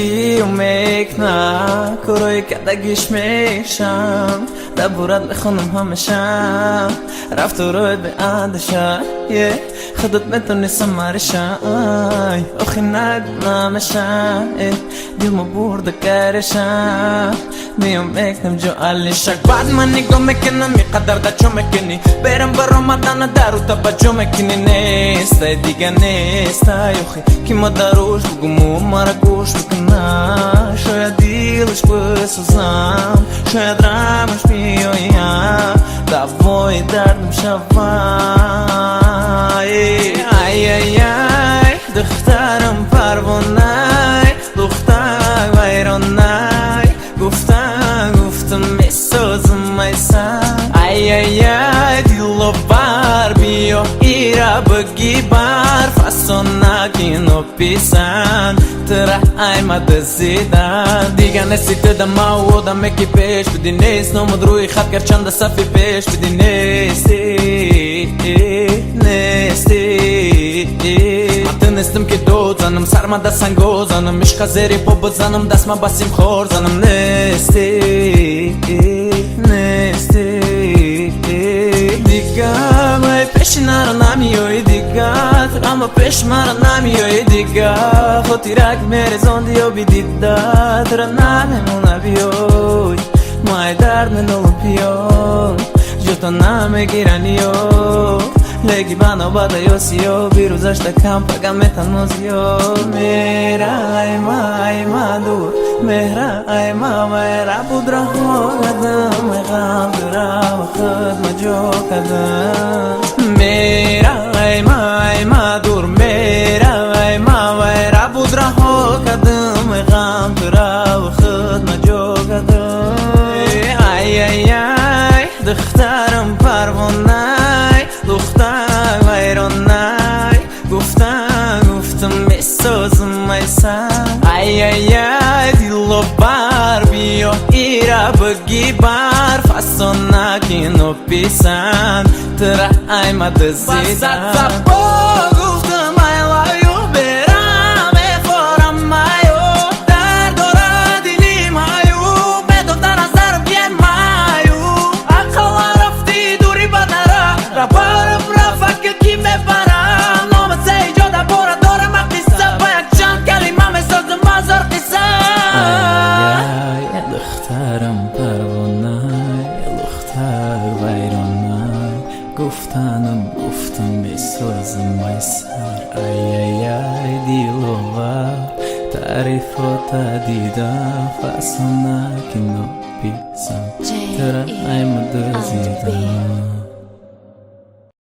Гирё мекна, корои кардагиш мешам. Дар борат мехонам ҳамеша, рафторои беандаша. Е худат метони самариша, охи нагу, намеша. Дилмо бурда кареша, миём мекнам ҷо алишак. Баъд ман нигоҳ мекунам, иқадар да чо мекунӣ, берам баромадана дару табаҷҷӯ мекунӣ. Нестай, дига нестай, охи ки ма даруш бугуму мара гӯш бикуна. Шояд дилаш бисӯзам, шояд рамаш биёям, давои дардам шавай. Ай-ай-ай, духтарам парвонай, духтар вайронай. Гуфтам, гуфтам, месозам айсар. Ай-ай-ай, диловар, биё, ира бигӣ бар фасона кино писан тра аймада зидан. Дига неси ту да мау одаме ки пеш буди, нест номуд рӯи хат, гарчанда сафи пеш буди. Нести, нести. Ман ту нестам ки дод занам, сармада санго занам, ишқа зери по бизанам, дастма ба симхор занам. Нести, нести. Дига май пеши нара намеёи, дига ама пеш мара намеёи, дига хотирак мерезонди ё бидида тура намемона. Биёй, май дард менолам, пиёй, ҷота намегираниё, леки ба навбата ё сиё бирӯзашта кам пага метанозиё. Мерай май ма дур, меҳрай ма вайра буд, раҳо кардам, ғам дурам, худ маҷо кардам. Мерай май ма дур, мерай ма вайра буд, раҳо кардам, ғам дурав, худ маҷо кардам. Ай-ай-ай, духтарам парвонай, духтар вайронай. Гуфтам, гуфтам, месозам айсар. Ай-ай-ай, диловар, биё, ира бигӣ бар фасона кино писан тра аймада зида. Гуфтам I love you, берам мефорам маю, дард дора дили маю, медофта назарам е маю. Ақалла рафти дури ба дара, рабарам рафака ки мебарам. Номасе иҷода бора дорам қисса, ба якчанд калима месозам ҳазор қисса. Ай, духтарам парвонай, духтар вайронай. Гуфтанам, гуфтам, месозам айсар. Ай-ай-ай, диловар, таърифота дидам, фасона кино писан тра аймада зидам.